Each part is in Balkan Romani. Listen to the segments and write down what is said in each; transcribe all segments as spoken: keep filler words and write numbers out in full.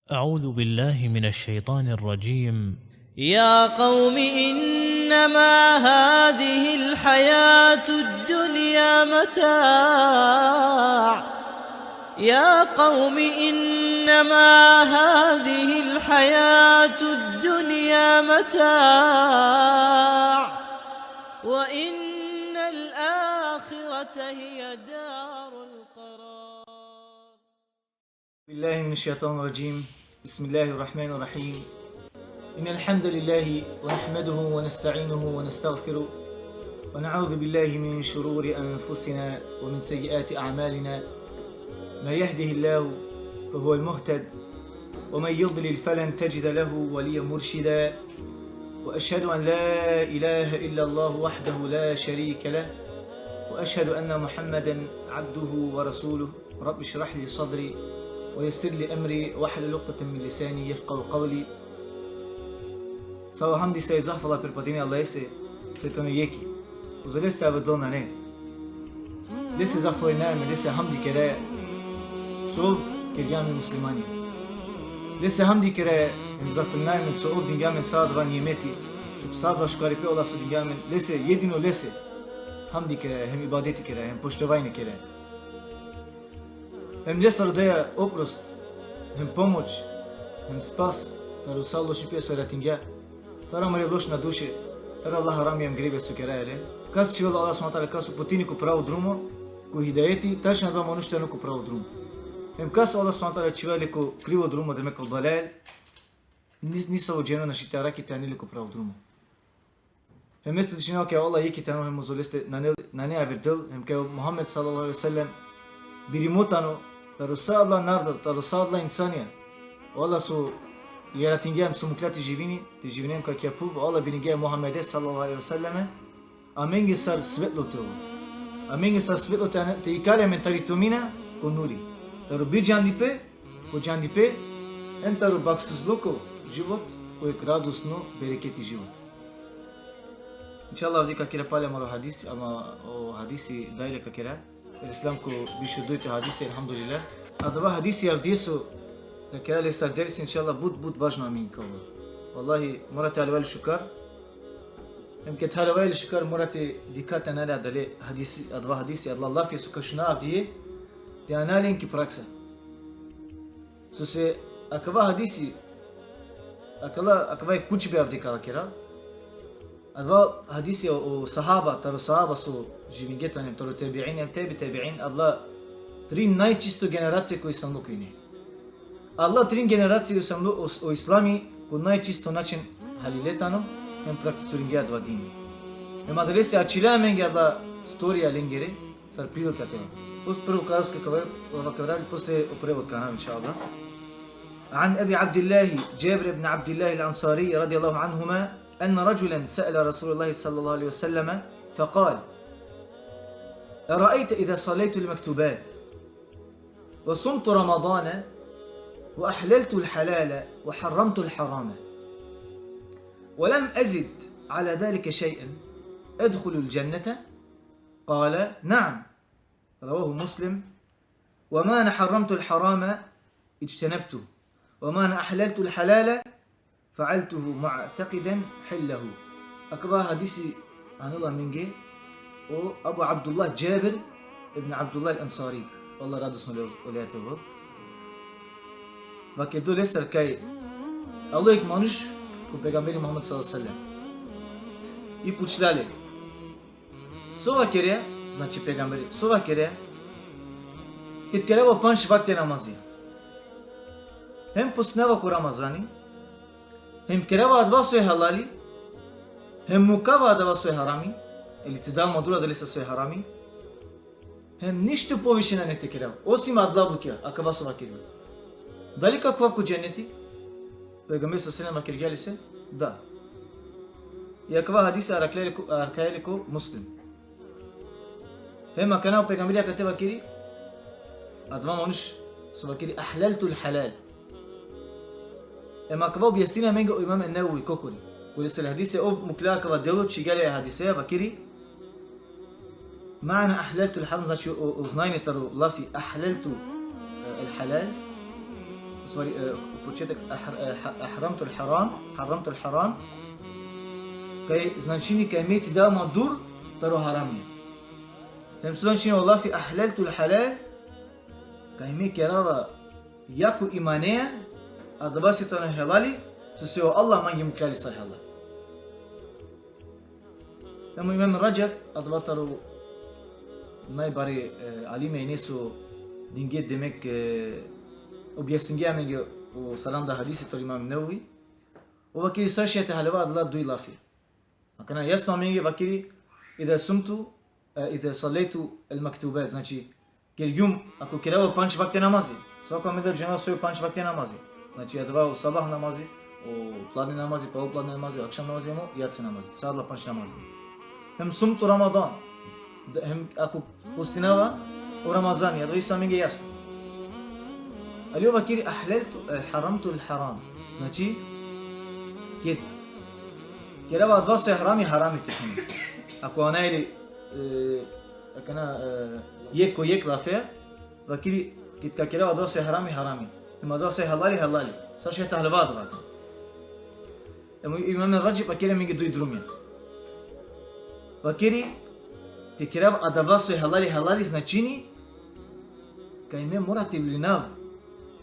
أعوذ بالله من الشيطان الرجيم. يا قوم إنما هذه الحياة الدنيا متاع. يا قوم إنما هذه الحياة الدنيا متاع. وإن الآخرة هي دار القرار. بالله من الشيطان الرجيم. بسم الله الرحمن الرحيم. إن الحمد لله ونحمده ونستعينه ونستغفره، ونعوذ بالله من شرور أنفسنا ومن سيئات أعمالنا. من يهده الله فهو المهتد، ومن يضلل فلن تجد له وليا مرشدا. وأشهد أن لا إله إلا الله وحده لا شريك له، وأشهد أن محمدا عبده ورسوله. رب اشرح لي صدري ويسر لي أمري واحلل عقدة من لساني يفقهوا قولي. Sa o hamdi, sa i zahvala pripadini Allahese, svetano jekh. Uzo leste averdol nane. Lese zahvalinaja amen, lese hamdi keraja so ov kergja amen muslimanja. Lese hamdi keraja, em zahvalinaja amen so ov dingja amen sa adava nimeti, šuk-, sa adava šukaripe, Allah so dingja amen. Lese, jedino lese hamdi keraja, hem ibadeti keraja, hem poštovanje keraja. Hem lestar rodaja oprost, hem pomoć, hem spas taro sa lošipe so jaratingja, taro amare lošna duše, taro Allah harami hem grevja so keraja le. Kas čhivela o Allah subhanehu ve teala, kas uputini ko pravo drumo, ko hidajeti, tačno adava manuš tano ko pravo drumo. Hem kas o Allah subhanehu ve teala čhivela le ko krivo drumo, demek ko dalal, nis-, nisavo dženo našti te arakhi te ani le ko pravo drumo. Hem mesto dišinava kaj o Allah jekh tano hem uzo leste nane, nane averdol, hem kaj o Muhammed sallallahu alejhi ve sellem birimo tano taro sa adala naroda, taro sa adala insanja. O Allah so jaratingja hem so mukhlja te živini, te živinen ko akija phuv, o Allah biringja e Muhammede sallallahu alejhi ve selleme amenge sar svetlo te ovel. Amenge sar svetlo te ane-, te ikali amen tari tomina ko nuri. Taro bidžandipe ko džandipe, hem taro baksizluko život ko jekh radosno, bereketi život. Inšallah, avdive ka kera pale amaro hadisi, ama o hadisi dalje ka kera. El islam ko biš u dujto hadisi, elhamdulillah. Adava hadisi avdive so ka kera lestar dersi, inšallah, but, but važno amen ka ovel. Vallahi, mora te haljova le šukar. Hem ked haljova le šukar, mora te dikha te ane le adale hadisi, adava hadisi, adala lafija so ka šuna avdive, te ana len ki praksa. Sose akava hadisi, akala, akava jekh pučibe avdive ka kera. Adava hadisi o, o sahaba, taro sahaba so živingje tane, taro tebiin, hem tebi tebiin, adala trin najčisto generacija ko islamluko ine. Adala trin generacija o islamlu-, o, o islami ko najčisto način halile tano, hem prakticiringje adava dini. Hem adalese ačhile amenge adala storija lengere, sar prilika te. Pos-, prvo ko arapsko ka ava-, ka averav, posle o prevod ka anav, inšallah. عن أبي عبد الله جابر بن عبد الله الأنصاري رضي الله عنهما أن رجلا سأل رسول الله صلى الله عليه وسلم فقال: أرأيت إذا صليت المكتوبات وصمت رمضان وأحللت الحلال وحرمت الحرام ولم أزد على ذلك شيئا أدخل الجنة؟ قال: نعم. رواه مسلم. وما أنا حرمت الحرام اجتنبته، وما أنا أحللت الحلال فعلته معتقدا حله. Akava hadisi anela amenge o Abu Abdullah Džabir ibn Abdullah al-Ansari. Allah radosno ole-, oleja te ovel. Vakerdo lestar kaj alo jekh manuš ko pejgamberi Muhammed sallallahu alejhi ve sellem. I pučlja le: So vakerea, znači pejgamberi, so vakerea, ked kerava o pandž vakte namazija, hem postinava ko Ramazani, hem kerava adava so e halali, hem mukava adava so e harami, ili te dav mandar adalese so e harami, hem ništo poviše nane te kerav, osim adala bukja, akava so vakerava. Dali ka khuvav ko dženeti? Pejgamberi sallallahu alejhi ve sellem vakergja lese: Da. I akava hadisi arakhlja le ko, arakhlja le ko Muslim. Hem akana o pejgamberi akate vakeri, adava manuš so vakeri: أحللت الحلال. Hem akava objasnini amenge o Imam en-Nevevi kokori. Koli so hadisi ov mukhlja akava delo, čhigja le e hadiseja, vakeri: معنى أحللت الحرام, znači o, o značenje taro lafi أحللت, e, الحلال. stvari, e, početak ahr-, e, ha-, ahramtul haram, haramtul haram, kaj značini kaj me cidava ma dur taro haramija. Hem so značini o lafi ahlaltul halal, kaj me kerava jako imaneja, adava soj tano helali, sose o Allah mange muklja le sar helali. Hem o Imam Radžab, adava taro najbare, e, alime ine so dinge demek, e, objasninge amenge o saranda hadisi taro Imam Nevevi. Ov vakeri sar šaj te halava adala duj lafi. Akana jasno amenge vakeri, iza sumtu, e, iza sallejtu el-mektubat, znači, kergjum, ako kerava o pandž vakte namazi. Svako amendar džanela soj o pandž vakte namazi. Znači, adava o sabah namazi, o pladne namazi, palo pladne namazi, o akšam namazi, hem o jaci namazi. Sa adala pandž namazi. Hem sumtu Ramadan. D-, hem ako postinava o Ramazani, adava isto amenge jasno. Ali ov vakeri ahlaltu, e, haramtul haram. Znači, ked kerava adava soj harami, harami te phene. Ako ana ili, e, akana, e, jekh ko jekh lafi, vakeri, ked ka kerava adava soj harami, harami. Hem adava soj halali, halali. Sar šaj te halava adava. Hem o Imam Radžab vakeri amenge duj drumija. Vakeri, te kerav adava soj halali, halali značini, kaj me mora te lulinav.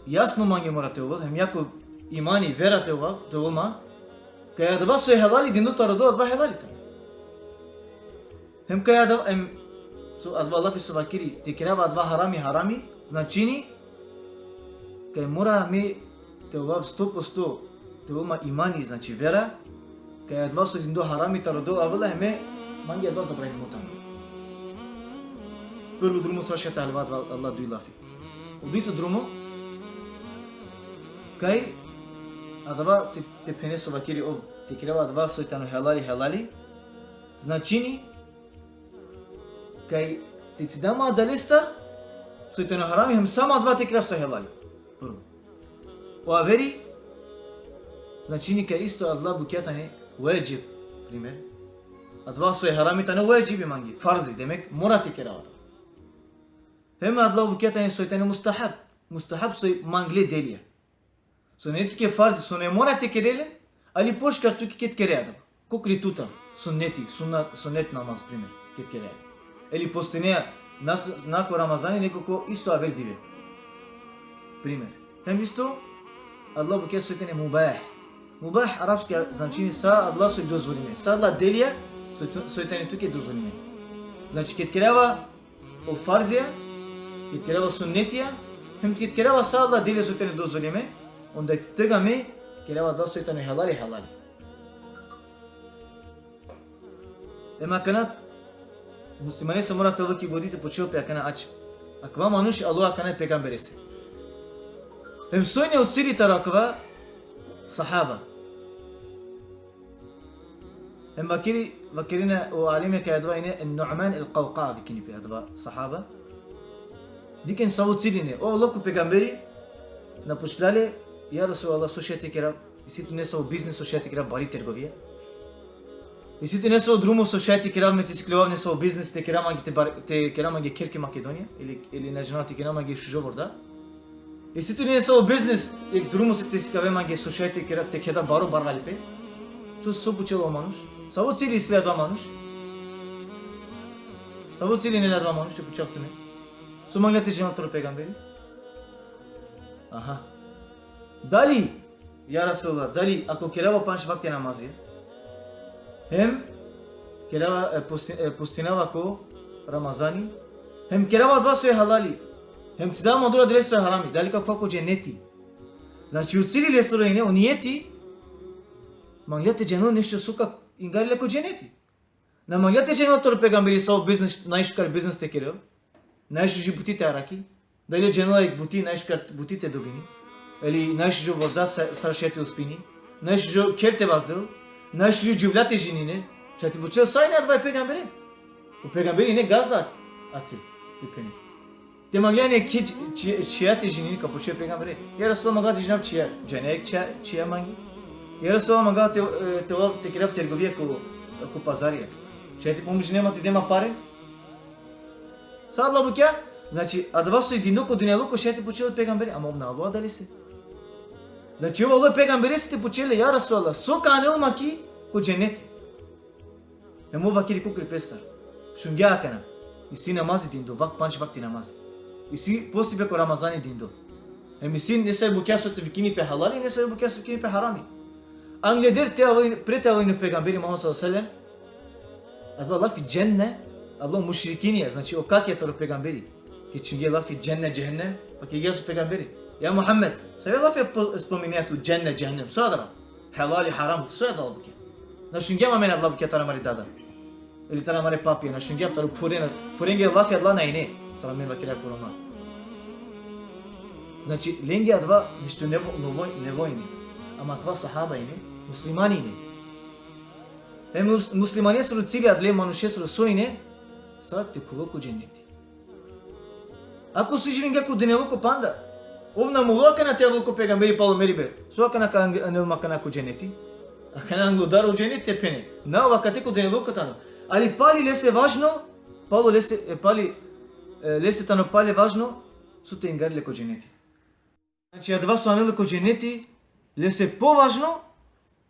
Jasno mange mora te ovel, hem jako imani, vera te ovel, te ovel ma, kaj adava soj halali dindo taro Del, adava halali tano. Hem kaj adava, hem, so adava lafi so vakeri, te kerav adava harami, harami, značini, kaj mora me te ovav sto posto, te ovel ma imani, znači vera, kaj adava so dindo harami taro Del avela, hem mange adava zabranimo tano. Prvo drumo sar šaj te halava adava, adala duj lafi. O dujto drumo, kaj adava te, te phene so vakeri ov, te kerava adava soj tano halali, halali, značini, kaj te cidav ma adalestar soj tano harami, hem samo adava te kerav soj halali. Prvo. O averi, značini kaj isto adala bukja tane wadžib, primer. Adava soj harami tane wadžibi mange, farzi, demek mora te kerav adava. Hem adala bukja tane soj tane mustahab, mustahab soj mangle delija. So nane tuke farzi, so nane mora te kere le, ali pošukar tuke ked kere adava. Kokri tutar, sunneti, sunna-, sunnet namaz, primer, ked kere adava. Ili postinea, na s-, na ko Ramazani, nego ko isto aver dive. Primer. Hem isto, adala bukja soj tane mubah. Mubah arapski značini sa adala soj dozvolime. Sa adala delija soj tu-, soj tane tuke dozvolime. Znači, ked kerava o farzija, ked kerava sunnetija, hem ked kerava sa adala delija soj tane dozvolime, onda tega me kerava adava soj tane halali, halali. Ema akana, muslimanese mora te ovel ki godi te pučel pe akana ač. Akava manuš alo akana e pejgamberese. Hem soj ine o cili taro akava sahaba. Hem vakeri, vakerena o alime kaj adava ine Nu'man el-Kavkav vikini pe adava sahaba. Dikhen savo cili ine. Ov alo ko pejgamberi, na pučlja le, ja Resulallah, so šaj te kerav, isi tu nesavo biznis so šaj te kerav, bari trgovija. Isi tu nesavo drumo so šaj te kerav, me te sikljovav nesavo biznis, te kerav mange te bar-, te kerav mange kher ki Makedonija, ili, ili na džanav, te kerav mange šužo vorda. Isi tu nesavo biznis, jekh drumo so te sikave mange so šaj te kerav, te keda baro barvalipe. So, so pučela o manuš? Savo cili isi le adava manuš? Savo cili ine le adava manuš, te pučav tumen? So mangla te džanel taro pejgamberi? Aha. Dali, ja Resulallah, dali ako kerava pandž vakte namazi, hem kerava, e, posti-, e, postinava ko Ramazani, hem kerava adava soj halali, hem cidava ma dur adalestar soj harami, dali ka khuvav ko dženeti? Znači, o cili lesoro ine, o nijeti, mangla te džanel nešto so ka ingari le ko dženeti. Na mangla te džanel taro pejgamberi savo biznis, najšukar biznis te kerel, najšuži buti te arakhi, dali džanela jekh buti, najšukar buti te dobini, ili najšužo vorda sa-, sar šaj te uspini, najšužo kher te vazdel, najšuži džuvlja te ženini, šaj te pučel sa ine adava e pejgambere. O pejgamberi ine gazda ate, te phene. Te mangla ine ki č-, či-, čhija te ženini, ka pučel e pejgambere. Ja Resulallah, mangava te džanav čhija, džane jekh čhija, čhija mange. Ja Resulallah, mangava te, e, te, te kerav trgovija ko, ko pazarija. Šaj te pomožine ma te de ma pare? Sa adala bukja, znači, adava soj dindo ko dunjaluko šaj te pučel e pejgambere, ama ov na alo adalese. Znači, ov alo e pejgamberese te pučel le: Ja Resulallah, so ka anel ma ki ko dženeti? Hem ov vakeri: Ko kripestar. Šungja akana. Isi namazi dindo, vak-, pandž vakti namaz. Isi postipe ko Ramazani dindo. Hem isi nesave bukja so te vikini pe halali, nesave bukja so te vikini pe harami. Angleder te alo, pre te alo o pejgamberi Muhammed sallallahu alejhi ve sellem, adava lafi dženne alo mušrikinja, znači o kakija taro pejgamberi. Ked šungje lafi dženne, džehennem, vakergja so pejgamberi: Ja Muhammed, save lafi po-, spominea tu dženne, džehennem? So adava? Halali, haram, so adala bukja? Na šungjam amen adala bukja taro amare dada. Ili taro amare papija, na šungjam taro phuren, phurenge lafi adala na ine, sar amen vakera ko Roma. Znači, lenge adava nešto nevo, novo, nevo ine. Ama akava sahaba ine, muslimani ine. Hem mus-, muslimanesoro cilj adale manušesoro so ine? Sar te khuvel ko dženeti. Ako so živingja ko dunjaluko panda, ov na mulo akana te avel ko pejgamberi palo meribe: So akana ka ang-, anel ma akana ko dženeti? Akana anglodar o dženeti te phene. Na, ov akate ko dunjaluko tano. Ali pali lese važno, palo lese, e, pali, e, lese tano pale važno so te ingari le ko dženeti. Znači, adava so anel le ko dženeti, lese považno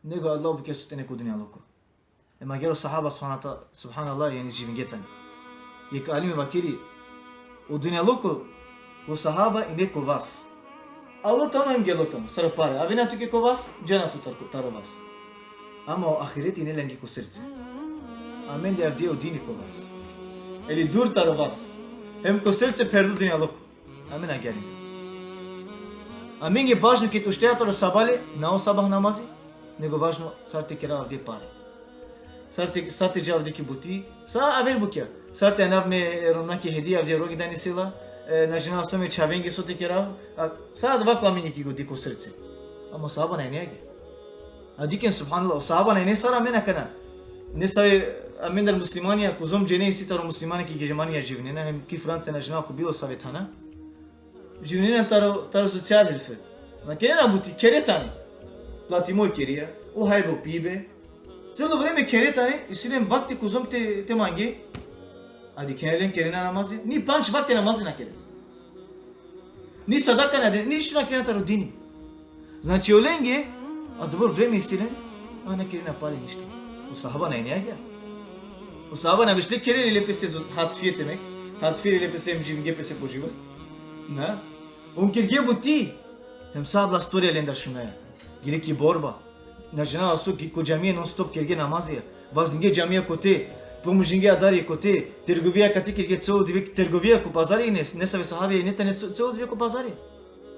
nego adala bukja so te ine ko dunjaluko. Hem agjaar o sahaba, subhanata-, subhanallah, jani živingje tani. Jekh alimi vakeri: O dunjaluko ko sahaba ine ko vas. Alo tano hem gelo tano, sar o pare. Avena tuke ko vas, džana tu tar-, taro vas. Ama o ahireti ine lenge ko srce. Amende avdive o dini ko vas. Ili dur taro vas. Hem ko srce pherdo dunjaluko. Amen agjaar ine. Amenge važno ked ušteja taro sabale, na o sabah namazi, nego važno sar te kera avdive pare. Sar te, sar te dža avdive ki buti, sa aver bukja. Sar te anav me romnjake hedija avdive rogi dani sila, e, na džanav so me čhavenge so te kera, a, sa adava ko amenge ki godi, ko srce. Ama o sahaba na ine agjaar. A dikhen, subhanallah, o sahaba na ine sar amen akana. Nesave amendar muslimanja, kozom džene isi taro muslimanja ki Germanija živinena, hem ki Francija, na džanav ko bilo save thana. Živinena taro, taro socijal hilfe. Na kerena buti, khere tane. Platimo i kirija, o hajbe, o pibe. Celo vreme khere tane, isi len vakti kozom te, te mange. A dikhena len kerena namazi? Ni pandž vakti namazi na kerena. Ni sadaka na dena, ništo na kerena taro dini. Znači, olenge adobor vreme isi len, a na kerena pale ništo. O sahaba na ine agjaar. O sahaba na bešle khere le pese zo-, hadz vier te mek, hadz vier le pese hem živinge pese po život. Na? On kerge buti. Hem sa adala storija lendar šunaja. Gele ki borba. Na džanav so, ki, ko džamija non stop kerge namazija. Vazdinge džamija kote, pomožinge adari kote, trgovija kate kerge, celo dive trgovija ko pazari ine, nesave sahabija ine tane ce-, celo dive ko pazari.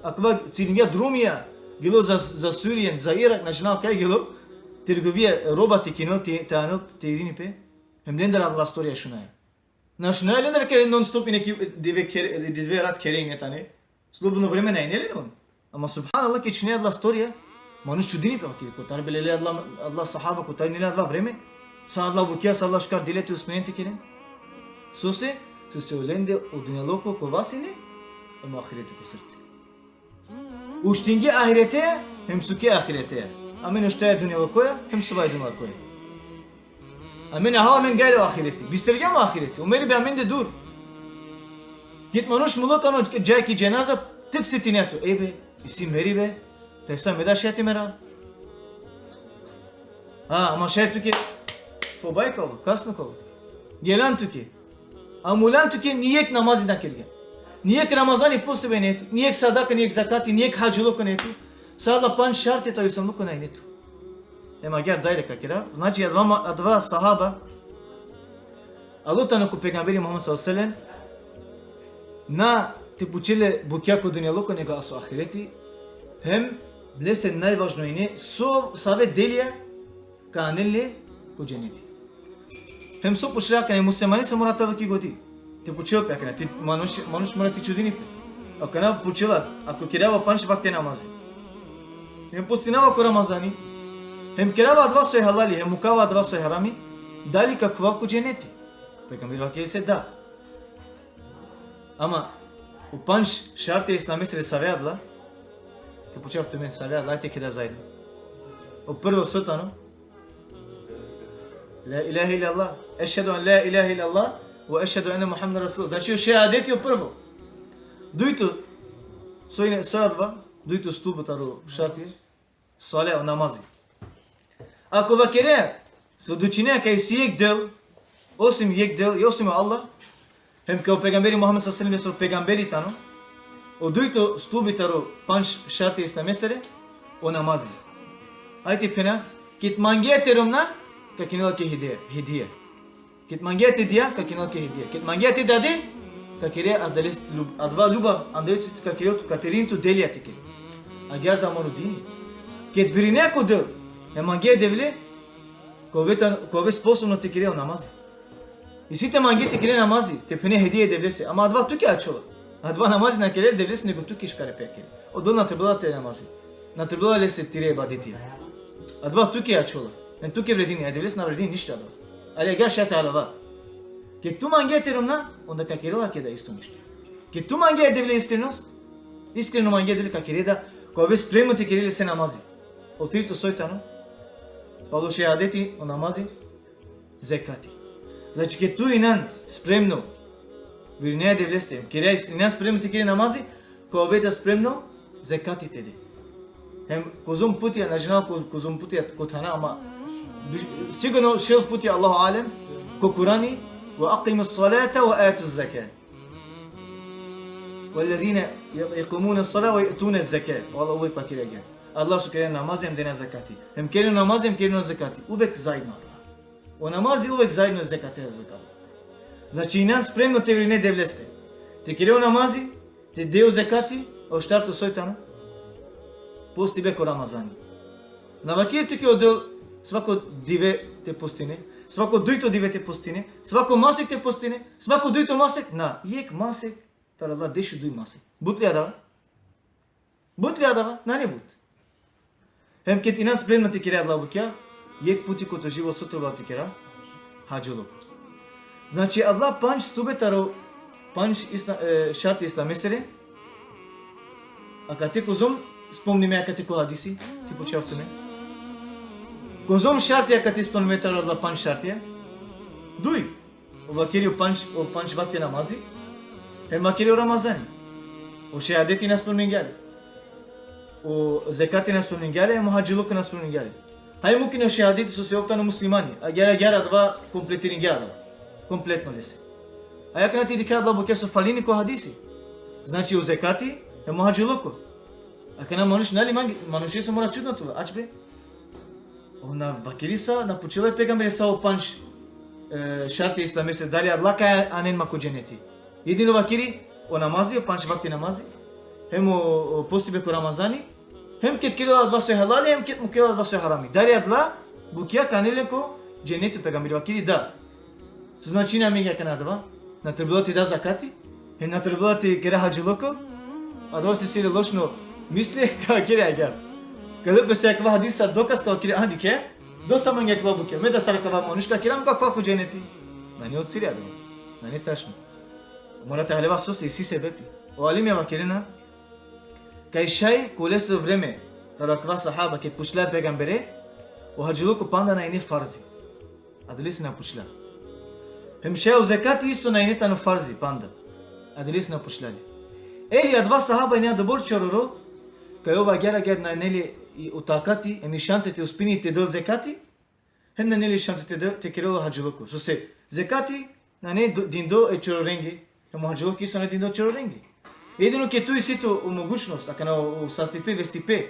Akava cilinge drumija, gelo za, za Surijen, za Irak, na džanav kaj gelo, trgovija, roba te kinel, te, te anel, te irini pe. Hem lendar adala storija šunaja. Na šunaja lendar kaj non stop ine ki dive khere, dive rat khere ine tane. Slobodno vreme na ine len on. Ama subhanallah, ked šunaja adala storija, manuš čudini pe, vakeri: Kotar bele le adala, adala sahaba, kotar ine len adava vreme? Sa adala bukja, sa adala šukar dela te uspinen te keren. Sose? Sose olende o dunjaluko ko vas ine, hem o ahireti ko srce. Uštinge ahireteja, hem suke ahireteja. Amen uštaja dunjalukoja, hem suvaja dunjalukoja. Amen, aha, amen gajle o ahireti. Bistergja o ahireti. O meribe amende dur. Ked manuš mulo tano, dža ki dženaza, tek setinea tu: Ejbe, isi meribe. Te sa me da šaj te merav. Ha, ama šaj tuke. Fobaj ka ovel, kasno ka ovel. Gelan tuke. A mulan tuke, nijekh namazi na kergjan. Nijekh Ramazani postibe ine tu. Nijekh sadaka, nijekh zakati, nijekh hadžiluko ine tu. Sa adala pandž šarti taro islamluko na ine tu. Hem agjaar dajre ka kera. Znači, adava ma-, adava sahaba alo tano ko pejgamberi Muhammed sallallahu alejhi ve sellem, na te pučel le bukja ko dunjaluko, nego aso ahireti. Hem lese najvažno ine so, save delija ka anel le ko dženeti. Hem so pučela, akana muslimani sa mora te avel ki godi. Te pučel pe akana, te manuš, manuš mora te čudini pe. Akana pučela, ako kerava pandž vakte namazi, hem postinava ko Ramazani, hem kerava adava so e halali, hem mukava adava so e harami, dali ka khuvav ko dženeti? Pejgamberi vakergja lese da. Ama o pandž šarti e islamesere save adala? Te pučav tumen save adala, ajde te keda zajedno. O prvo so tano? La ilahe illallah. Ešhedu en la ilahe illallah ve ešhedu enne Muhammeden Resulullah. Znači, o šehadeti o prvo. Dujto, so ine, so adava? Dujto stubo taro šarti, sala, o namazi. Ako vakere, svedočine kaj isi jek Del, osim jek Del, i osim o Allah, hem kaj o pejgamberi Muhammed sallallahu alejhi ve sellem o pejgamberi tano, o dujto stubi taro pandž šarti islamesere, o namazi. Ajde phena, ked mangea te romna, ka kinela ke hedija, hedija. Ked mangea te dija, ka kinela ke hedija. Ked mangea te dade, ka kere adales lub-, adava ljubav, andres ka kere tu, ka terin tu delija te kere. Agjaar da amaro dini. Ked verine ko Del, e mangea e Devle, ka ove ta-, ka ove sposobno te kere o namazi. Isi te mange te kere namazi, te phene hedija e Devlese. Ama adava tuke ačhola. Adava namazi na kerela e Devlese, nego tuke šukar pe kere. O Del na trebela te namazi. Na trebela lese tire ibadeti. Adava tuke ačhola. Hem tuke vredini, e Devlese na vredini ništo adava. Ali agjaar šaj te halava. Ked tu mangea te romna, onda ka kerela keda isto ništo. Ked tu mangea e Devle iskrenost, iskreno mangea e Devle, ka kere da, ka ove spremno te kere lese namazi. O trito soj tano? Palo šehadeti, o namazi, zekati. Znači, ked tu inan spremno, verine e Devleste, kere, inan spremno te kere namazi, ka ove da spremno zekati te de. Hem kozom putija, na džanav ko-, kozom putija ko thana, ama bi-, sigurno šel putija, Allahu alem, ko Kurani, وَأَقِيمُوا الصَّلَاةَ وَآتُوا الزَّكَاةَ وَالَّذِينَ يَقِيمُونَ الصَّلَاةَ وَيُؤْتُونَ الزَّكَاةَ. O Allah uvek vakeri agjaar. Allah so kere namazi hem dena zekati. Hem kere namazi hem kere zekati. Uvek zaedno. O namazi uvek zaedno zekati, uvek Allah. Znači, inan spremno te verine Devleste. Te kere o namazi, te de o zekati, o štarto soj tano? Postibe ko Ramazani. Na vakeri tuke o Del svako dive te postine, svako dujto dive te postine, svako masek te postine, svako dujto masek, na, jek masek, taro Allah dešuduj masek. But li adava? But li adava? Nane but. Hem ked inan spremno te kere adala bukja, jek puti ko to život so trebela te kere? Hadžiluko. Znači, adala pandž stube taro pandž isla-, e, šarti islamesere, akate kozom spomnime akate ko hadisi, te pučav tumen. Kozom šarti akate spomnime taro adala pandž šarti? Duj. O vakeri o pandž, o pandž vakti namazi, hem vakeri o Ramazani. O šehadeti na spomningja le. O zekati na spomningja le, hem o hadžiluko na spomningja le. Haj mukhen o šehadeti sose ov tano muslimani, agjaar, agjaar adava kompletiringja adava. Kompletno lese. Haj akana te dikha adala bukja so falini ko hadisi. Znači o zekati, hem o hadžiluko. Akana manuš nali mange, manušese mora čudno te ovel, ač be. Ov na vakeri sa, na pučela e pejgambere sa o pandž, e, šarti islamesere, dali adala ka anen ma ko dženeti. Jedino vakeri o namazi, o pandž vakti namazi, hem o, o postibe ko Ramazani, hem ked kerela adava so halali, hem ked mukela adava so harami. Dali adala bukja ka anen len ko dženeti, o pejgamberi vakeri da. So značini amenge akana adava? Na trebela te da zekati, hem na trebela te kera hadžiluko. Adava so isi le lošno misli, ka kere agjaar. Keda pe sa akava hadisi dokaz, ka kere, a, dikhe, dosta mange akala bukja. Me da sar akava manuš ka kera, me ka khuva ko dženeti. Nane o cilj adava. Nane tačno. Mora te haljova sose, isi sebepi. O alimija vakerena kaj šaj ko leso vreme, taro akava sahaba, ked pučla e pejgambere, o hadžiluko panda na ine farzi. Adalese na pučla. Hem šaj o zekati isto na ine tano farzi panda. Adalese na pučla le. Eli adava sahaba ine adobor čororo, kaj ov agjaar, agjaar nane le i o takati, hem i šanse te uspini te del zekati, hem nane le i šanse te del, te kerel o hadžiluko. Sose zekati nane do-, dindo e čororenge, hem o hadžiluko isto nane dindo e čororenge. Jedino ked tu isi tu o mogućnost, akana o, o sastipe, vestipe,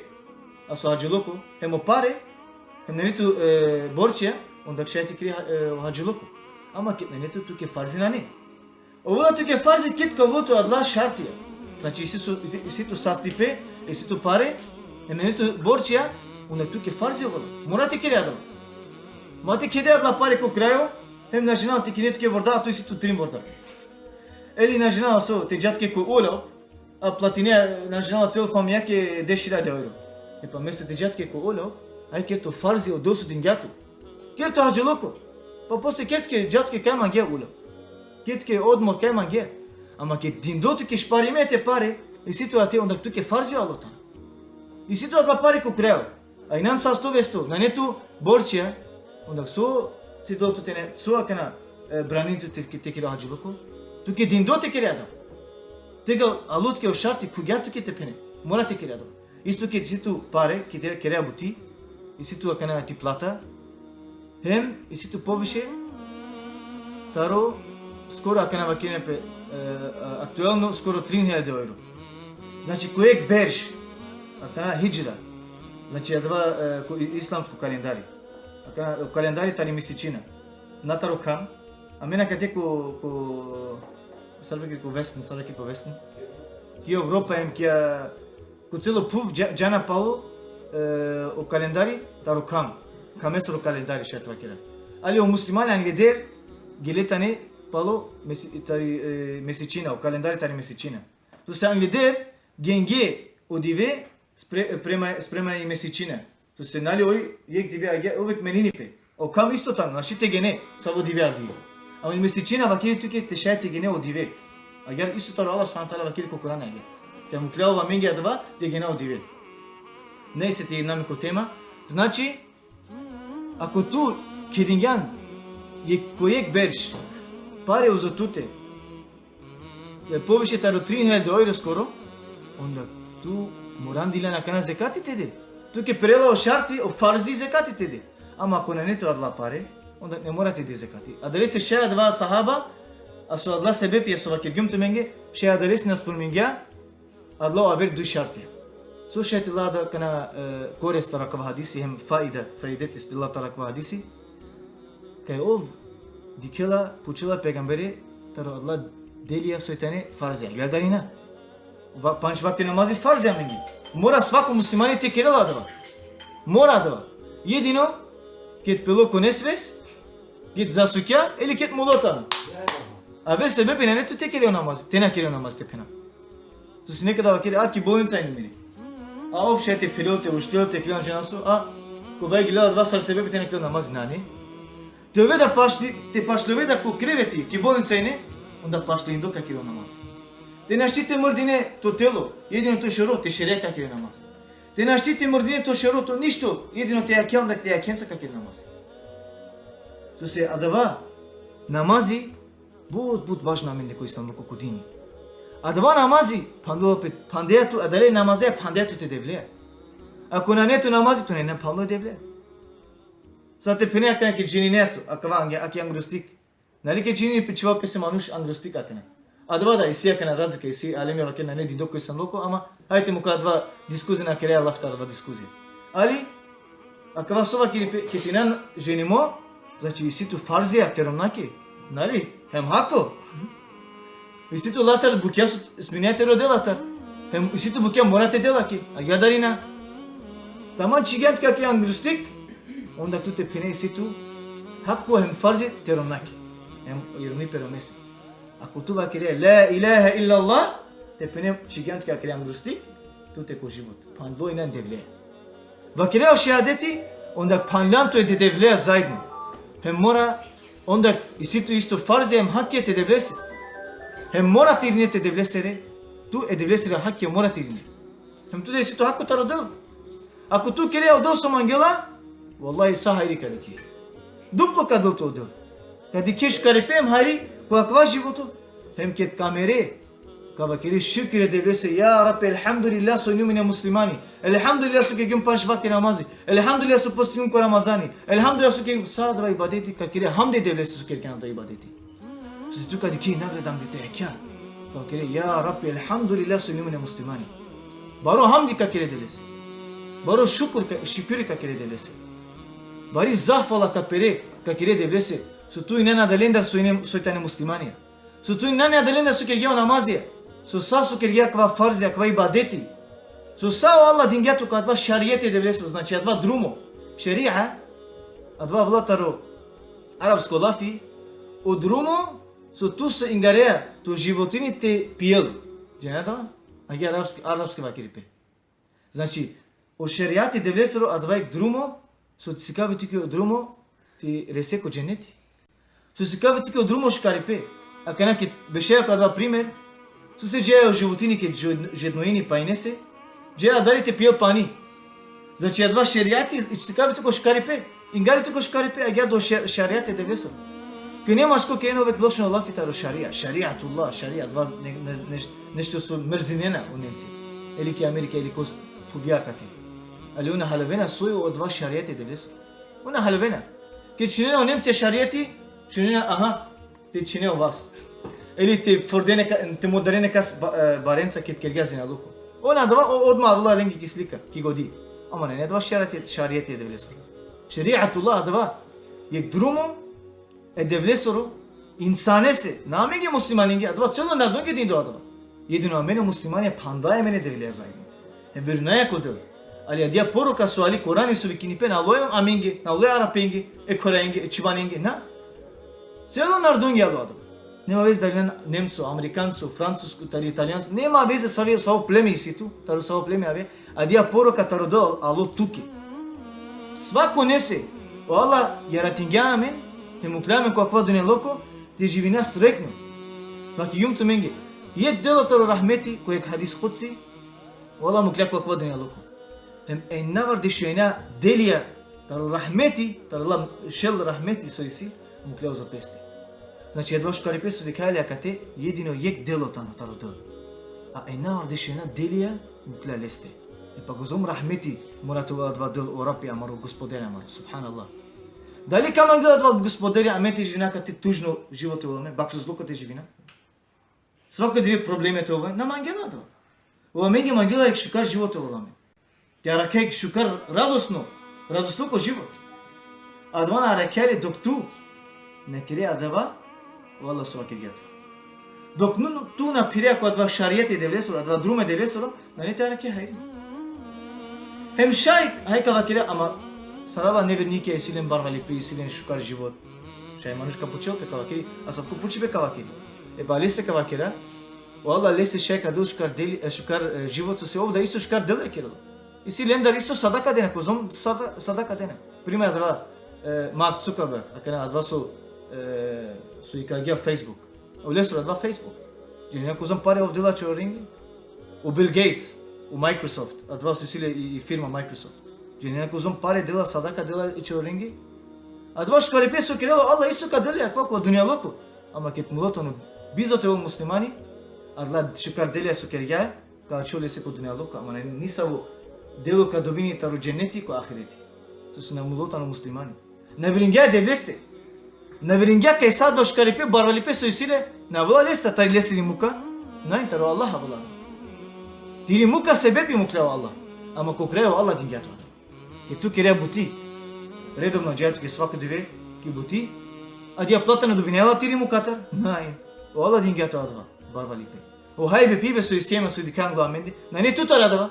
a so hadžiluko, hem o pare, hem nane tu, e, borčija, onda šaj te kere ha-, e, o hadžiluko. Ama ked nane tu, tuke farzi nane. Ovela tuke farzi ked ka ovel tu adala šartija. Znači, isi so, isi tu sastipe, isi tu pare, hem nane tu borčija, onda tuke farzi ovela. Mora te kere adava. Ma te kede adala pare ko krajo, hem na džanela te kine tuke vorda, a tu isi tu trin vorda. Eli na džanela so, te dža tuke ko ulav, a platine, na džanela, celo familijake deš hiljade euro. E pa mesto te dža tuke ko ulav, aj ker to farzi o Del so dingja tu. Ker to hadžiluko. Pa posle ker tuke, dža tuke kaj mangea ulav. Ker tuke odmor kaj mangea. Ama ked dindo tuke šparime te pare, isi tu ate, onda tuke farzi alo tano. Isi tu adala pare ko krajo. A inan sasto vesto, nane tu borčija, onda so ti do tu tene, so akana, e, branin tu te, te kere hadžiluko? Tuke dindo te kere adava. Tegani alo tuke o šarti, khuvgja tuke te phene. Mora te kere adava. Isto ked isi tu pare, ked kerea buti, isi tu akana ti plata, hem isi tu poviše taro, skoro akana vakerena pe, e, a, aktuelno, skoro trin hiljade evro. Znači, ko jekh berš, akana hidžra, znači, adava, e, ko i-, islamsko kalendari. Akana, o kalendari tari mesečina. Na taro kham, amen akate ko, ko, sar vake ko vesni, sar vake po vesni. Ki Evropa hem ki a, ko celo phuv dža-, džana palo, e, o kalendari taro kham. Khamesoro kalendari šaj te vakera. Ali o muslimanja angleder gele tane palo mesi-, tari, e, mesečina, o kalendari tari mesečina. Sose angleder genge o dive spre-, sprema, sprema i mesečina. Sose, nali, oj jekh dive agjaar uvek menini pe. O kham isto tano, našti te gene savo dive avdive. Ama i mesečina vakeri tuke te šaj te gene o dive. Agjaar isto taro Allah subhanehu ve teala vakeri ko Kur'ani agjaar. Ka mukhlja ov amenge adava te gena o dive. Nejse, te irina amen ko tema. Znači, ako tu kedingjan jekh, ko jekh berš pare uzo tute, e, poviše taro trin hiljade evro skoro, onda tu moran dilan akana zekati te de. Tuke perela o šarti, o farzi zekati te de. Ama ako nane tu adala pare, onda ne mora te de zekati. Adalese šaj adava sahaba, a so adala sebepi, a so vakergjum tumenge, šaj adalese na spomningja adala o aver duj šartija. So šaj te la da akana, e, korist taro akava hadisi, hem faida, faideti so te la taro akava hadisi. Kaj ov dikhela, pučela pejgambere taro adala delija soj tane farzija. Agjaar dali na? Va-, pandž vakti namazi farzija amenge. Mora svako muslimani te kerela adava. Mora adava. Jedino ked pelo ko nesvest, ked zasukja, ili ked mulo tano. Aver sebepi nane tu te kere o namazi, te na kere o namazi, te phena. Sose nekada vakeri, a, ki bolnica inum ine. A ov šaj te phirel, te uštel, te kerel džanaso, a, kobaj gledela adava sar sebepi te na kerel namazi, nane. Te ove da pašli-, te pašljove da ko kreveti, ki bolnica ine, onda pašlindo ka kerel namazi. Te našti te mrdine to telo, jedino to šoro, te šere ka kerel namazi. Te našti te mrdine to šoro, to ništo, jedino te jakhen, da te jakhenca ka kerel namazi. Sose adava namazi but, but važno amende ko islamluko, ko dini. Adava namazi, phandela pe, phandeja tu, adale namazeja phandeja tu te Devlea. Ako nane tu namazi, tu nane phandlo e Devlea. Sar te phene akana ked ženine tu, akava ange-, aki angrustik. Nali ked ženini pe, čhiva pese manuš angrustik akana. Adava da, isi akana razlika, isi alemja vakerena nane dindo ko islamluko, ama hajde te mukha adava diskuzija, na kerea lafi taro adava diskuzija. Ali, akava so vakeri pe, ked inan ženimo, znači isi tu farzija te romnake, nali, hem hako. Isi tu latar bukja so sminea te rode latar. Hem isi tu bukja mora te de lake. Agjaar dali na? Taman čhigjan tu akana angrustik, onda tu te phene isi tu hako hem farzi te romnake. Hem i romni pe romese. Ako tu vakere la ilahe illallah, te phene čhigjan tu akana angrustik, tu te ko život. Phandlo inan e Devlea. Vakerea o šehadeti, onda phanljan tu e Devlea zaedno. Hem mora, onda isi tu isto farzi hem hakija te Devlese. Hem mora te irine te Devlesere, tu e Devlesere hakija mora te irine. Hem tu da isi tu hako taro Del. Ako tu kerea o Del so mangela, vallahi sa hajri ka dikhe. Duplo ka del tu o Del. Ka dikhe šukaripe hem hajri ko akava životo. Hem ked ka mere, ka vakere šukri e Devlese, ja Rabbi, elhamdulillah so injum ine muslimani. Elhamdulillah so kergjum pandž vakti namazi. Elhamdulillah so postingjum ko Ramazani. Elhamdulillah so kergjum sa adava ibadeti, ka kere hamdi e Devlese so kergjan adava ibadeti. Sose tu ka dikhe nagrada angli te jakha. Ka vakere, ja Rabbi, elhamdulillah so injum ine muslimani. Baro hamdi ka kere Devlese. Baro šukur ka, šukuri ka kere Devlese. Bari zahvala ka pere, ka kere Devlese. So tu inan adalendar so ine, soj tane muslimani. So tu inan adalendar so kergja o namazi. So sa so kergja akava farzi, akava ibadeti. So sa o Allah dingja tu ko adava šarijeti e Devlesoro, znači adava drumo. Šeria, adava avela taro arapsko lafi, o drumo, so tu so ingarea to životini te pijel. Džane adava? Agjaar arapski, arapski vakeripe. Znači, o šerijati e Devlesoro adava jekh drumo, so sikavi tuke o drumo te rese ko dženeti. So sikavi tuke o drumo šukaripe. Akana ked bešea ko adava primer, sose džaja o životini ked dž-, žednoini pajnese, džaja adari te pijel pani. Znači, adava šerijati sikavi tuke o šukaripe. Ingari tuke o šukaripe, agjaar da o še-, šerijati e Devlesoro. Ko nemačko kerena uvek lošno lafi taro šarija, šarijatullah, šarija, adava ne-, ne-, neš-, nešto so mrzinena o Nemci. Ili ki Amerika, ili kos. khuvija kate. Ali on na haljovena soj odova šarijeti e Devlesoro. On na haljovena. Ked činena o Nemcija šarijeti, činena, aha, te čine o vas. Ili te fordene ka-, te moderne kas ba-, e, barenca ked kergja zinaluko. On adava, o, odma avela lenge ki slika, ki godi. Ama nane adava šarijeti, šarijeti e Devlesoro. Šerijatullah adava, jekh drumo e Devlesoro, insanese, na amenge muslimanenge, adava celo narodonge dindo adava. Jedino amen o muslimanja phandaja amen e Devleja zajedno. Hem verujnaja ko Del. Ali adija poruka so ali Korani so vikini pe na alo amenge, na alo Arapenge, e Koreenge, e Čhivanenge, na. Celo narodonge alo adava. Nema veze dali Nemco, Amerikanco, Francusko, tari Italijanco, nema veze save, savo pleme isi tu, taro savo pleme ave, adija poruka taro Del alo tuke. Svakonese, o Allah jaratingja amen, te mukhlja amen ko akava dunjaluko, te živina sretno. Vakirgjum tumenge, jekh delo taro rahmeti, ko jekh hadis kudsi, o Allah mukhlja ko akava dunjaluko. Hem enjavardeš u enja delija taro rahmeti, taro Allah šel rahmeti so isi, mukhlja uzo peste. Znači, adava šukaripe so dikhaja le akate, jedino jekh delo tano taro Del. A enjavardeš u enja delija mukhlja leste. E pa kozom rahmeti mora te ovel adava Del, o Rabbi amaro, Gospodari amaro, subhanallah. Dali ka mangel adava Gospodari amen te živina kate tužno život te ovel amen, baksuzluko te živina? Svako dive probleme te ovel, na mangela adava. O amenge mangela jekh šukar život te ovel amen. Te arakhe jekh šukar radosno, radosluko život. Adava na arakhe le dok tu na kere adava, o Allah so vakergja tu. Dok nu, tu na phire ko adava šarijeti e Devlesoro, adava drumo e Devlesoro, nane te arakhe hajri. Hem šaj, haj ka vakera, ama sar adava nevernike isi len barvalipe, isi len šukar život. Šaj manuš ka pučel pe, ka vakeri, asavko pučibe ka vakeri. E pa lese ka vakera, o Allah lese šaj ka del šukar deli, e, šukar, e, život, sose ov da isto šukar dela kerela. Isi lendar isto sadaka dena, kozom sada-, sadaka dena. Primer adava, e, Mark Zuckerberg, akana adava so, e, so ikalgja Facebook. Olesoro adava Facebook. Džanena kozom pare ov dela čororenge? O Bill Gates, o Microsoft, adava so isi le i, i firma Microsoft. Džanena kozom pare dela, sadaka dela e čororenge? Adava šukaripe so kerela o Allah isto ka del le akava ko dunjaluko. Ama ked mulo tano bizo te ovel muslimani, adala šukar delija so kergja, ka ačhol lese ko dunjaluko, ama nane nisavo delo ka dobini taro dženeti ko ahireti. Sose na mulo tano muslimani. Na veringja e Devleste. Na veringja kaj sa adava šukaripe, barvalipe so isi le, na avela leste, tari lesiri muka. Naj, taro Allah avela. Tiri muka sebepi mukhlja o Allah. Ama ko kraj o Allah dingja tu adava. Ked tu kerea buti, redovno džaja tuke svako dive ki buti, adija plata na dobinela tiri mukatar? Naj. O Allah dingja tu adava barvalipe. O hajbe pibe so isi amen, so dikha anglo amende, nane tutar adava.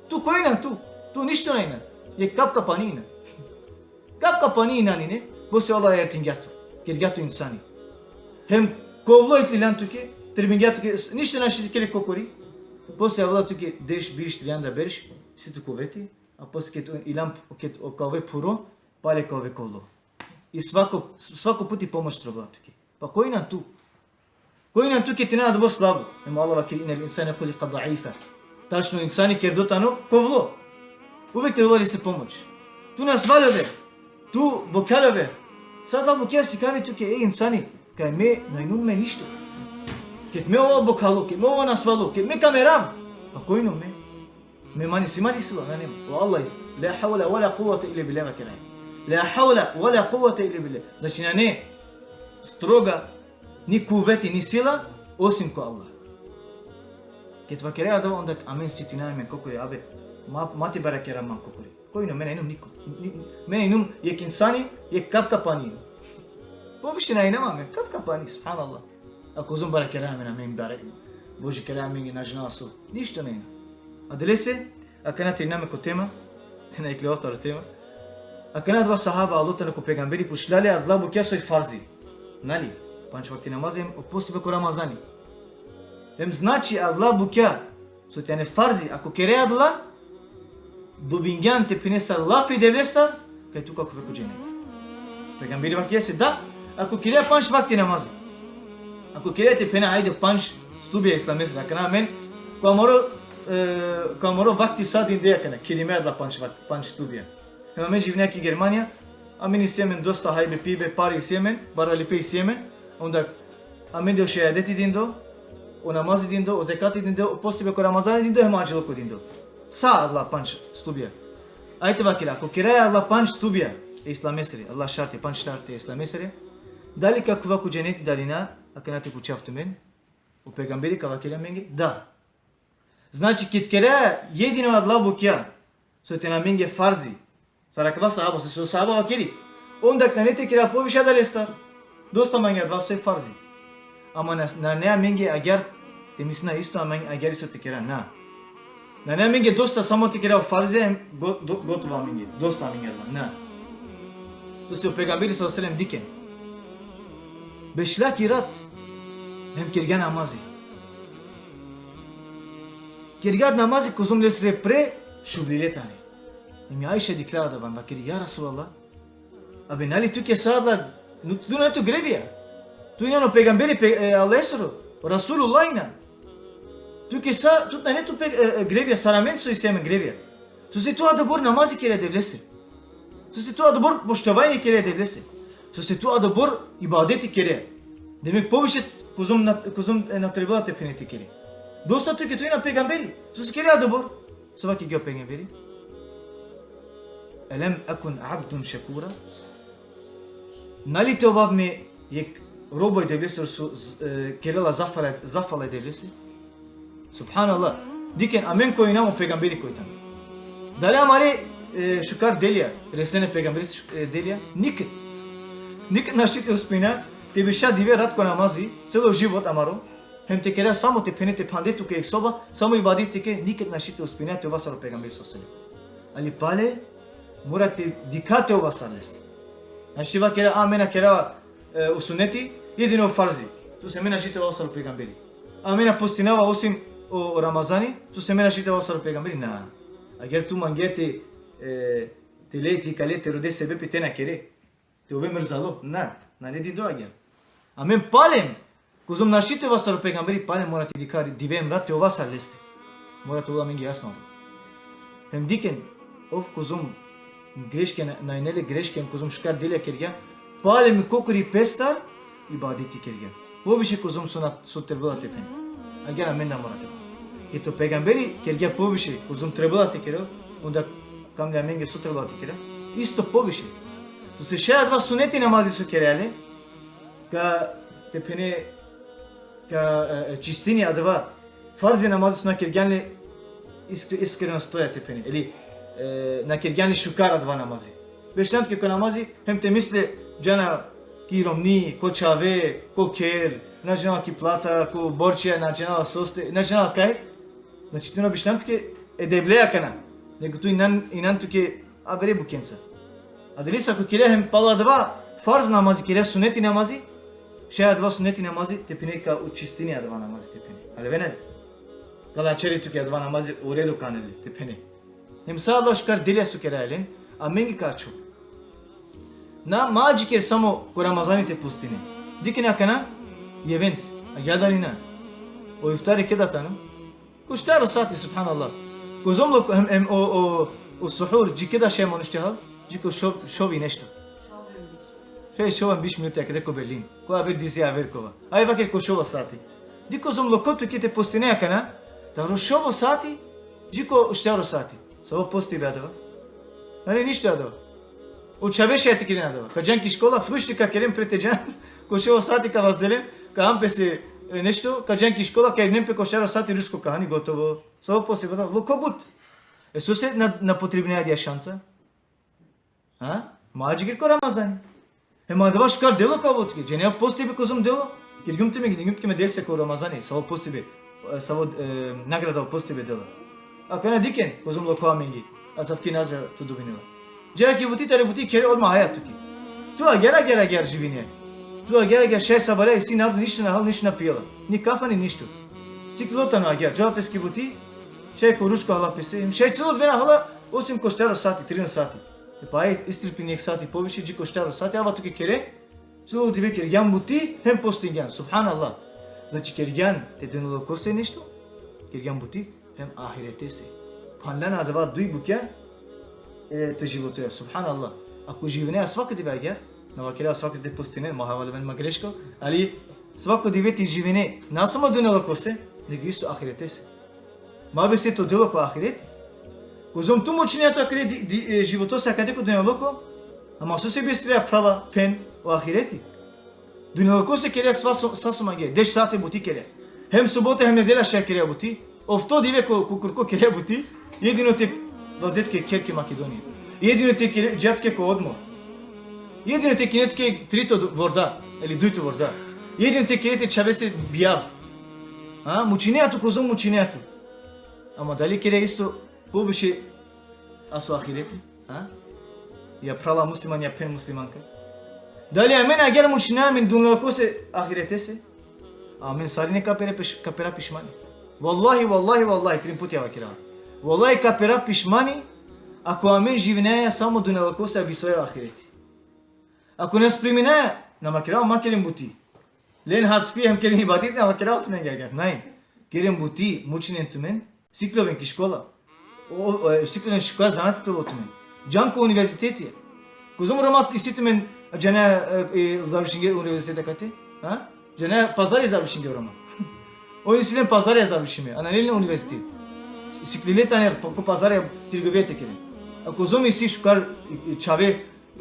Tu koj inan tu? Tu ništo na inan. Jekh kapka pani inan. Kapka pani inan ine, posle o Allah jaratingja tu, kergja tu insani. Hem kovlo ikliljan tuke, trebingja tuke, s-, ništo našti te kere kokori. Posle avela tuke deš, biš, trianda berš, isi tu kuveti, a posle ked iljan, ked ka ove phuro, pale ka ove kovlo. I svako, s-, svako puti pomoć trebela tuke. Pa koj inan tu? Koj inan tu ked inan adobor slabo? Hem Allah vakeri: "Innel insane huliqa daifa." Tačno, insani kerdo tano kovlo. Uvek trebela lese pomoć. Tu nasvalo ove. Tu bokhalo ove. Sa adala bukja sikavi tuke, e insani, kaj me na inum me ništo. Ked me ova bokhalo, ked me ova nasvalo, ked me ka merav, pa koj inum me? Me mani si mani sila, nane ma. O Allah, la havla ve la kuvvete illa billah vakera. La havla ve la kuvvete illa billah. Znači, nane stroga ni kuveti, ni sila, osim ko Allah. Ked vakera adava, onda amen sitina amen kokori, abe, ma, ma te barakera man kokori. Koj inum, me na inum niko. Ni, me na inum jekh insani, jekh kapka pani. Poviše na inum amen, kapka pani, subhanallah. A kozom barakera amen, amen bare-, Bože, kera amen, na džanav so. Ništo na inum. Adalese, akana te irina amen ko tema, te na ikljovav taro tema. Akana adava sahaba alo tano ko pejgamberi, pučlja le adala bukja soj farzi. Nali? Pandž vakti namazi hem o postibe ko Ramazani. Hem znači adala bukja so tane farzi, ako kere adala, dobingjan te phene sar lafi e Devlestar, kaj tu ka khuve ko dženet. Pejgamberi vakeri lese da, ako kere pandž vakti namazi. Ako kere te phene, ajde, pandž stubija e islamesere, akana amen, ko amaro, e, ko amaro vakti sa dinde akana, kerime adala pandž vakti, pandž stubija. Hem amen živina ki Germanija, amen isi amen dosta hajbe pibe, pare isi amen, barvalipe isi amen, onda amende o šehadeti dindo, o namazi dindo, o zekati dindo, o postibe ko Ramazani dindo, hem hadžiluko dindo. Sa adala pandž stubja. Ajde vakera, ako keraja adala pandž stubja e islamesere, adala šartija, pandž šartija e islamesere, dali ka khuva ko dženeti, dali na, akana te pučav tumen. O pejgamberi ka vakeri amenge, da. Znači, ked keraja jedino adala bukja, so tane amenge farzi, sar akava sahaba, so sahaba vakeri, onda nane te kera poviše adalestar. Dosta mange adava so e farzi. Ama na, nane amenge agjaar te mislina isto, amenge agjaar isto te kera, na. Nane amenge dosta samo te kera o farzi, em go-, do-, gotovo amenge. Dosta amenge adava, na. Sose o pejgamberi sallallahu alejhi ve sellem, dikhen, bešla ki rat, hem kergja namazi. Kergja namazi kozom lesere pre šublile tane. Hem i Aiša dikhlja adava, vakeri: Ja Resulallah, abe, nali tuke sa adala, nu-, tu nane tu grevija. Tu inan o pejgamberi pe-, e, Allahesoro, o Resulullah inan. Tuke sa, tut nane tu pe-, e, e, grevija, sar amen so isi amen grevija. Sose tu adobor namazi kere e Devlese. Sose tu adobor poštovanje kere e Devlese. Sose tu adobor ibadeti kere. Demek poviše kozom na, kozom, e, na trebela te phene te kere. Dosta tuke, tu inan pejgamberi. Sose kere adobor. So vakergja o pejgamberi? Elem ekun abden šekura? Nali te ovav me jekh robo e Devlesoro so, z-, e, kerela zafala, zafala e Devlese? Subhanallah. Dikhen, amen koj inam, o pejgamberi koj tano. Dali amare, e, šukar delija resena e pejgamberesere, e, delija? Niked. Niked našti te uspina te beša dive rat ko namazi, celo život amaro, hem te kera samo, te phene, te phande tuke jekh soba, samo ibadeti te kere, niked našti te uspina te ova sar o pejgamberi sallallahu alejhi ve sellem. Ali pale mora te dikha te ova sar leste. Našti vakera, a, amen na kerava, e, o suneti, jedino farzi. Sose amen našti te ova sar o pejgamberi. A, amen na postinava osim o, o Ramazani, sose amen našti te ova sar o pejgamberi. Na. Agjaar tu mangea te, e, te le, te ikale, te rode sebepi te na kere, te ove mrzalo. Na, nane dindo agjaar. Amen palem, kozom našti te ova sar o pejgamberi, palem mora te dikha dive hem rat te ova sar leste. Mora te ovel amenge jasno. Hem dikhen, ov kozom greške na-, na ine le greške, hem kozom šukar delija kergja, palem korkori pestar ibadeti kergja. Poviše kozom so na, so trebela te phene. Agjaar amen na mora te. Ked o pejgamberi kergja poviše kozom trebela te kerel, onda kam le amenge so trebela te kera? Isto poviše. Sose šaj adava suneti namazi so keraja le, ka, te phene, ka, e, e, čistini adava farzi namazi so na kergjan le isk-, iskreno stoja te phene. Ili, e, na kergjan le šukar adava namazi. Bešljan tuke ko namazi, hem te misle džana ki romni, ko čhave, ko kher, na džanava ki plata, ko borčija, na džanava soste, na džanava kaj. Znači, tu na bešljan tuke e Devle akana. Nego tu inan, inan tuke avere bukjenca. Adalese ako kere hem palo adava farz namazi, kere suneti namazi, šaj adava suneti namazi te phene ka očistini adava namazi te phene. Halevena li? Ka lačeri tuke adava namazi, u redu ka ane le te phene. Hem sa adala šukar delija so keraja len, amenge ka ačhol. Na, ma adžiker samo ko Ramazani te postine. Dikhen akana, jevent, agjaar dali na? O iftari keda tano? Ko štar o sati, subhanallah. Kozom loko, hem, hem o, o, o suhur, dži keda šaj manuš te hal? Dži ko šov, šov i nešto. Šaj šov hem biš minuti, akate ko Berlin. Ko aver dizi aver kova. Aj vaker ko šov o sati. Di kozom loko tuke te postine akana, taro šov o sati, dži ko štar o sati. Savo postibe adava? Nane ništo adava. O čhave šaj te keren adava. Ka džan ki škola, frušti ka keren pre te džan, ko šov o sati ka vazdelen, ka han pese, e, nešto, ka džan ki škola, ka irinen pe ko štar o sati ručko ka han i gotovo. Savo postibe adava? Loko but. E sose na, na potrebina adija šansa? Ha? Ma adžiker ko Ramazani. Hem adava šukar delo ka ovel tuke. Džanea postibe kozom delo? Kergjum tumen, kergjum tuke me derse ko Ramazani, savo postibe, e, savo, e, nagrada o postibe dela. Akana dikhen, kozom loko amenge, asavki nagrada tu dobinela. Džaja ki buti, tari buti khere, odma haja tuke. Tu agjaar, agjaar, agjaar živine. Tu agjaar, agjaar šaj sabale, isi narodo ništo na hal, ništo na pijela. Ni kafa, ni ništo. Siklo tano agjaar, džala pes ki buti, šaj ko ručko hala pese, šaj celo dive na hala, osim ko štar o sati, trin o sati. E pa aj istrpin jekh sati poviše, dži ko štar o sati, ava tuke khere, celo dive kergjan buti, hem postingjan. Subhanallah. Znači kergjan te dunjalukose nešto, kergjan buti, hem ahiretese. Phanljan adava duj bukja e to životoja. Subhanallah. Ako živine svako dive agjaar, na vakera svako dive postine, ma havale amen ma greško, ali svako dive te živine, na samo dunjalukose, nego isto ahiretese. Ma bes to delo ko ahireti. Kozom tu mučinea tu akale di, di, e, životose akate ko dunjaluko, ama sose bistraja phrala phen o ahireti. Dunjalukose kerea sva so, sa so mangea, deš sate buti kerea. Hem subota hem nedela šaj kerea buti. Ofto dive ko, ko kurko kerea buti. Jedino te vazdea tuke kher ki Makedonija. Jedino te kere, dža tuke ko odmor. Jedino te kine tuke trito d-, vorda, ili dujto vorda. Jedino te kere te čhavese bijav. Ha? Mučinea tu, kozom mučinea tu. Ama dali kerea isto poviše aso ahireti? Ha? Ja phrala musliman, ja phen muslimanka. Dali amen agjaar mučinea amen dunjalukose ahiretese? Amen sarine ka pere piš-, ka pera pišmani. Vallahi, vallahi, vallahi, trin puti ja vakerava. Vallahi ka pera pišmani, ako amen živinea samo dunjalukose, a bistraja ahireti. Ako na spreminea, na vakerava ma keren buti. Len hac fije hem keren ibadet, na vakerava tumenge agjaar. Naj. Keren buti, mučinen tumen, sikljoven ki škola. O, o, e, sikljoven šukar zanati te ovel tumen. Džan ko univerzitetija. Kozom Roma isi tumen, džanea, e, e, završinge univerzitet akate? Ha? Džanea, pazari završinge o Roma. On isi len pazarija završime, a nane len univerzitet. Siklile tane ko pazarija trgovija te keren. A kozom isi šukar, e, čhave,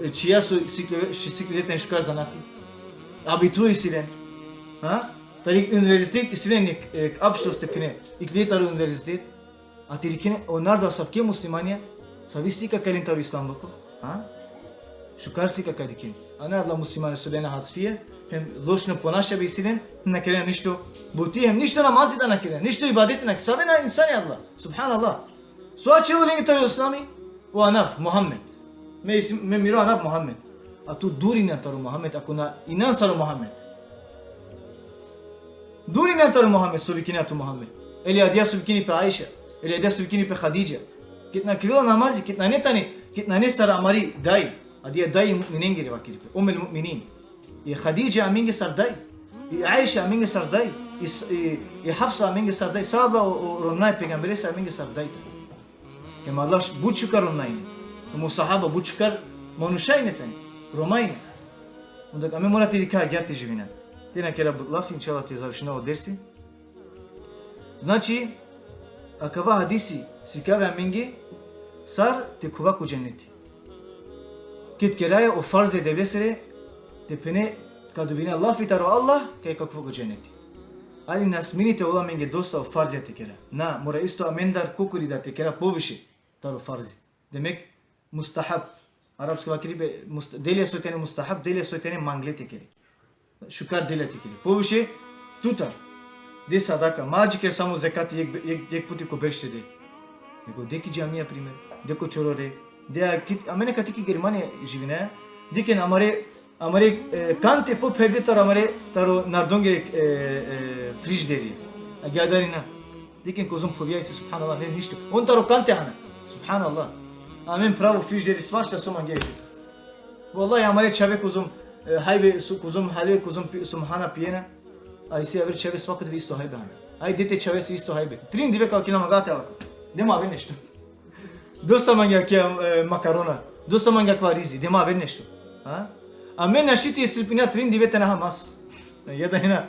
e, čhija so sikle-, ši-, siklile tane šukar zanati. Abitur isi len. Ha? Tari univerzitet isi len ek, e, abšlus te phene. Iklile taro univerzitet. A te dikhen o narodo asavke muslimanja, savi slika ka len taro islamluko, ha? Šukar slika ka dikhen. A na adala muslimanja so lena hac fije, hem lošno ponašibe isi len, na kerena ništo buti, hem ništo namazi da na kerena, ništo ibadeti na kerena. Save na insani adala. Subhanallah. So ačhilo lenge taro islami? O anav, Muhammed. Me isi-, me miro anav Muhammed. A tu dur inan taro Muhammed, ako na inan sar o Muhammed. Dur inan taro Muhammed, so vikinea tu Muhammed. Ili adija so vikini pe Aiša. Ili adija so vikini pe Hadidža. Ked na kerela namazi, ked nane tane, ked nane sar amari daj. Adija daj mu'minengere vakeri pe. Ummul mu'minin. I Hadidža amenge sar daj. I Aiša amenge sar daj. I, s-, i, i Hafsa amenge sar daj. Sa adala o, o romnja e pejgamberese amenge sar daj. Hem adala but šukar romnja ine. Hem o sahaba but šukar manuša ine tane. Roma ine tane. Onda amen mora te dikha agjaar te živina. Te na kera but lafi, inšallah te završina o dersi. Znači, akava hadisi sikavi amenge sar te khuva ko dženeti. Ked keraja o farzi e Devlesere, te phene ka dobina lafi taro Allah, kaj ka khuva ko dženeti. Ali na smini te ovel amenge dosta o farzija te kera. Na, mora isto amendar kokori da te kera poviše taro farzi. Demek, mustahab. Arapski vakeri pe, must-, delija soj tane mustahab, delija soj tane mangle te kere. Šukar delija te kere. Poviše tutar. De sadaka, ma džikher samo zekati jekh, jekh, jekh puti ko berš te de. Nego de ki džamija, primer. De ko čorore. De a ki, amen akate ki Germanija živinaja. Dikhen amare, amare, e, kante po pherde taro amare, taro narodongere, e, e, frižideri. Agjaar da ili na? Dikhen kozom phovja isi, subhanallah, ne ništo. On taro kante hana. Subhanallah. Amen pravo frižideri, svašta so mangea isi tu. Vallahi, amare čhave kozom, e, hajbe, so, kozom hale, kozom pi-, so hana pijena. A isi aver čhave svako dive isto hajbe hana. Aj, de te čhavese isto hajbe. Trin dive ka vakerena, ma gate ako. De ma aver nešto. Dosta mange akija, e, makarona. Dosta mange akava rizi. De ma aver nešto. Ha? Amen našti te istrpina trin dive te na ha mas. Agjaar da ili na?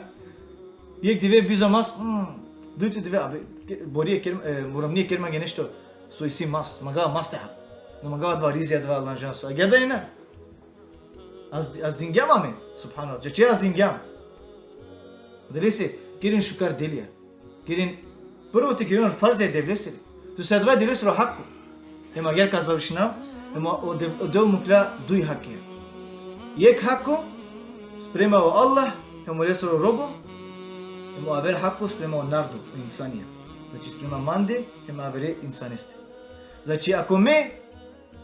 Jekh dive bizo mas, mm, dujto dive, abe, ke-, borije ker, e, romnije ker mange nešto so isi mas, mangava mas te ha. Na mangava adava rizi, adava lanžan so. Agjaar da ili na? Azdi-, azdingjam amen, subhanallah. Čače azdingjam. Adalese, keren šukar delija. Keren, prvo te keren o farzija e Devlesere. Sose adava e Devlesoro hako. Hem agjaar ka završinav, hem o, o Dev-, o Devel mukhlja duj hakija. Jekh hako sprema o Allah, hem olesoro robo, hem o aver hako sprema o narodo, o insanja. Znači, sprema mande, hem avere insaneste. Znači, ako me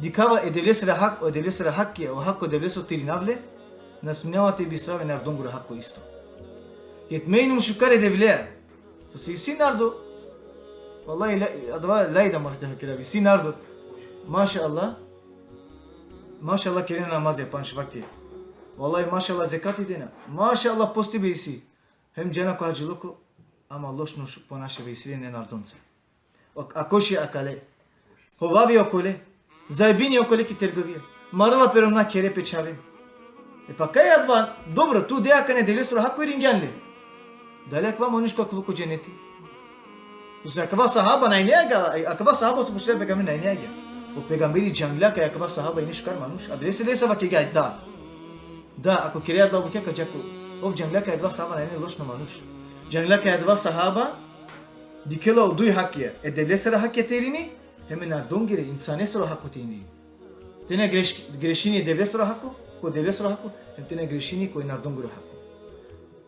dikhava e Devlesere hak-, o Devlesere hakija, o hako e Devleso te irinav le, na sminava te bistrav e narodongoro hako isto. Ked me inum šukar e Devlea, sose isi narodo, vallahi, la-, adava laj da mora te vakerav, isi narodo. Mašallah. Mašallah, kerena namazi pandž vakti. Vallahi, mašallah, zekati dena. Mašallah, postibe isi. Hem džana ko hadžiluko, ama lošno š-, ponašibe isi len e narodonca. O, akoši akale. Hovavi okole. Zajebini okole ki trgovija. Marela pe romnja, khere pe čhaven. E pa kaj adava, dobro, tu de akana e Devlesoro hako iringjan le. Dali akava manuš ka khuvel ko dženeti? Znači, akava sahaba na ine agjaar, akava sahaba so pučlja e pejgambere na ine agjaar. O pejgamberi džangla kaj akava sahaba ine šukar manuš. Adalese lese vakergja da. Da, ako kere adala bukja, ka dža ko, ov džangla kaj adava sahaba na ine lošno manuš. Džangla kaj adava sahaba dikhela o duj hakija, e Devlesoro hakija te irini, hem e narodongere, insanesoro hako te irini. Te na greš-, grešini e Devlesoro hako, ko Devlesoro hako, hem te na grešini ko e narodongoro hako.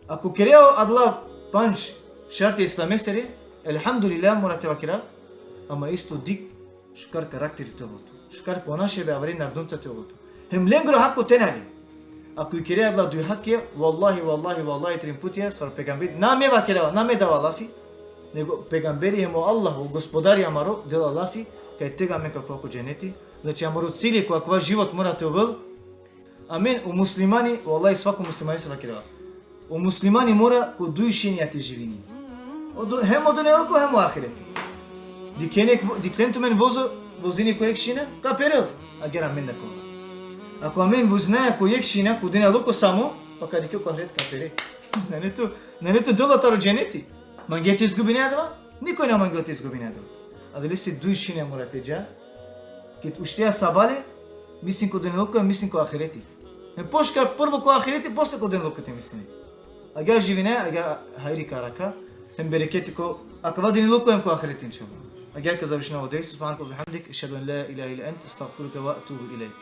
Ako kerea adala pandž šartija e islamesere, elhamdulillah, mora te vakerav, ama isto dikh šukar karakteri te ovel tu. Šukar ponašibe avare narodonca te ovel tu. Hem lengoro hako te na le. Ako ikerea adala duj hakija, vallahi, vallahi, vallahi, trin putija, sar o pejgamberi, na me vakerava, na me dava lafi, nego pejgamberi hem o Allah, o Gospodari amaro, dela lafi, kaj tega amen ka kova ko dženeti. Znači, amaro cilj ko akava život mora te ovel, amen, o muslimani, vallahi, svako muslimani so vakerava. O muslimani mora ko duj šinja te živini. O du-, hem o dunjaluko, hem o ahireti. Dikhen jekh, dikhen tumen vozo, vozini ko jekh šina, ka perel, agjaar amen da kova. Ako amen vozinaja ko jekh šina, ko dunjaluko samo, pa ka dikhe ko ahiret, ka pere. Nane tu, nane tu delo taro dženeti. Mangea te izgubine adava? Nikoj na mangela te izgubine adava. Adalese duj šinja mora te dža. Ked uštea sabale, mislin ko dunjaluko, mislin ko ahireti. Hem pošukar prvo ko ahireti, posle ko dunjaluko te mislin. Agjaar živine, agjaar hajri ka arakha, hem bereketi ko akava dunjaluko, hem ko ahireti, inšallah. Agjaar ka završinav o dersi, subhaneke ve bihamdik, ešhedu en la ilahe illa ent, estagfiruke ve etubu ilejk.